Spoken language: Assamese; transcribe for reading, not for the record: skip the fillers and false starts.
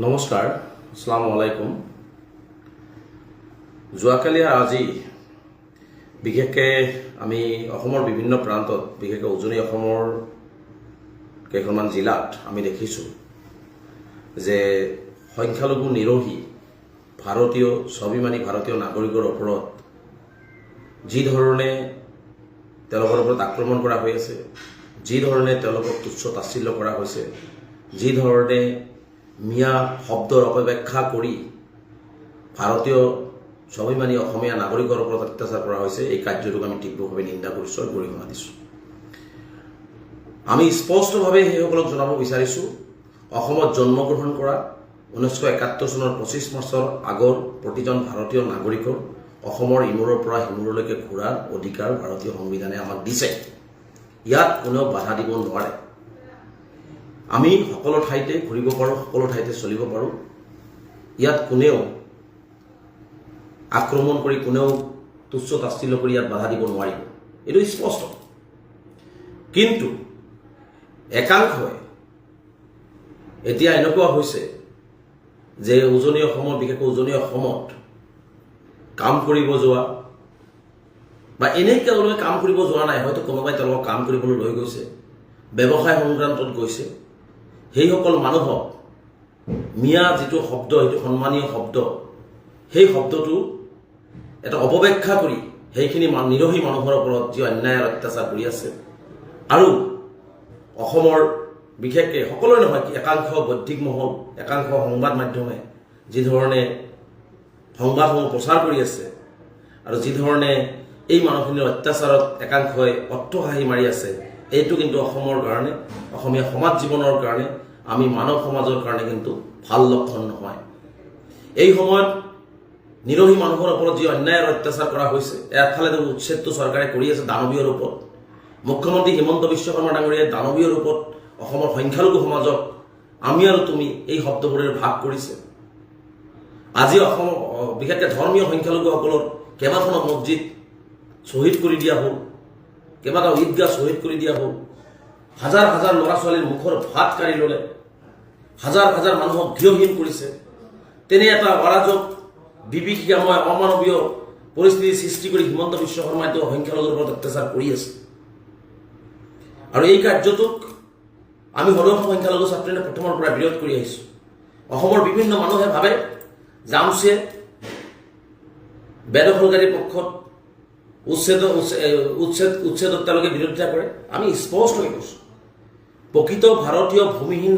নমস্কাৰ, আসসালামু আলাইকুম। যোৱাকালি আৰু আজি বিশেষকৈ আমি অসমৰ বিভিন্ন প্ৰান্তত, বিশেষকৈ উজনি অসমৰ কেইখনমান জিলাত আমি দেখিছোঁ যে সংখ্যালঘু নিৰহী ভাৰতীয়, স্বাভিমানী ভাৰতীয় নাগৰিকৰ ওপৰত যি ধৰণে তেওঁলোকৰ ওপৰত আক্ৰমণ কৰা হৈ আছে, যি ধৰণে তেওঁলোকক তুচ্ছ তাচ্ছিল্য কৰা হৈছে, যি ধৰণে মিয়া শব্দৰ অপব্যাখ্যা কৰি ভাৰতীয় স্বাভিমানী অসমীয়া নাগৰিকৰ ওপৰত অত্যাচাৰ কৰা হৈছে, এই কাৰ্যটোক আমি তীব্ৰভাৱে নিন্দা কৰিছোঁ আৰু গৰিহণা দিছোঁ। আমি স্পষ্টভাৱে সেইসকলক জনাব বিচাৰিছোঁ, অসমত জন্মগ্ৰহণ কৰা 1971 চনৰ 25 মাৰ্চৰ আগৰ প্ৰতিজন ভাৰতীয় নাগৰিকৰ অসমৰ ইমূৰৰ পৰা সিমূৰলৈকে ঘূৰাৰ অধিকাৰ ভাৰতীয় সংবিধানে আমাক দিছে। ইয়াত কোনেও বাধা দিব নোৱাৰে। আমি সকলো ঠাইতে ঘূৰিব পাৰোঁ, সকলো ঠাইতে চলিব পাৰোঁ। ইয়াত কোনেও আক্ৰমণ কৰি, কোনেও তুচ্ছ তাচ্ছিল্য কৰি ইয়াত বাধা দিব নোৱাৰিব, এইটো স্পষ্ট। কিন্তু একাংশই এতিয়া এনেকুৱা হৈছে যে উজনি অসমত, বিশেষকৈ উজনি অসমত কাম কৰিব যোৱা বা এনেই তেওঁলোকে কাম কৰিব যোৱা নাই, হয়তো কোনোবাই তেওঁলোকক কাম কৰিবলৈ লৈ গৈছে, ব্যৱসায় সংক্ৰান্তত গৈছে, সেইসকল মানুহক মিয়া যিটো শব্দ, সেইটো সন্মানীয় শব্দ, সেই শব্দটো এটা অপব্যাখ্যা কৰি সেইখিনি নিৰহী মানুহৰ ওপৰত যি অন্যায় আৰু অত্যাচাৰ কৰি আছে আৰু অসমৰ বিশেষকৈ সকলোৰে নহয়, একাংশ বৌদ্ধিক মহল, একাংশ সংবাদ মাধ্যমে যিধৰণে সংবাদসমূহ প্ৰচাৰ কৰি আছে আৰু যিধৰণে এই মানুহখিনিৰ অত্যাচাৰত একাংশই অট্টহাঁহি মাৰি আছে, এইটো কিন্তু অসমৰ কাৰণে, অসমীয়া সমাজ জীৱনৰ কাৰণে, আমি মানৱ সমাজৰ কাৰণে কিন্তু ভাল লক্ষণ নহয়। এই সময়ত নিৰহী মানুহৰ ওপৰত যি অন্যায় আৰু অত্যাচাৰ কৰা হৈছে, এফালে উচ্ছেদটো চৰকাৰে কৰি আছে দানৱীয় ৰূপত। মুখ্যমন্ত্ৰী হিমন্ত বিশ্ব শৰ্মা ডাঙৰীয়াই দানৱীয় ৰূপত অসমৰ সংখ্যালঘু সমাজক আমি আৰু তুমি এই শব্দবোৰেৰে ভাগ কৰিছে। আজি অসম বিশেষকৈ ধৰ্মীয় সংখ্যালঘুসকলৰ কেইবাখনো মছজিদ শ্বহীদ কৰি দিয়া হ'ল, কেইবাটাও ঈদগাহ শ্বহীদ কৰি দিয়া হ'ল, হাজাৰ হাজাৰ ল'ৰা ছোৱালীৰ মুখৰ ভাত কাঢ়ি ল'লে, হাজাৰ হাজাৰ মানুহক গৃহহীন কৰিছে। তেনে এটা অৰাজক, বিভীষিকাময়, অমানৱীয় পৰিস্থিতিৰ সৃষ্টি কৰি হিমন্ত বিশ্ব শৰ্মাই তেওঁ সংখ্যালঘুৰ ওপৰত অত্যাচাৰ কৰি আছে। আৰু এই কাৰ্যটোক আমি সদৌ অসম সংখ্যালঘু ছাত্ৰ প্ৰথমৰ পৰা বিৰোধ কৰি আহিছোঁ। অসমৰ বিভিন্ন মানুহে ভাবে জামচে বেদখলকাৰীৰ পক্ষত, উচ্ছেদ উচ্ছেদ উচ্ছেদত তেওঁলোকে বিৰোধিতা কৰে। আমি স্পষ্টকৈ কৈছোঁ, প্ৰকৃত ভাৰতীয় ভূমিহীন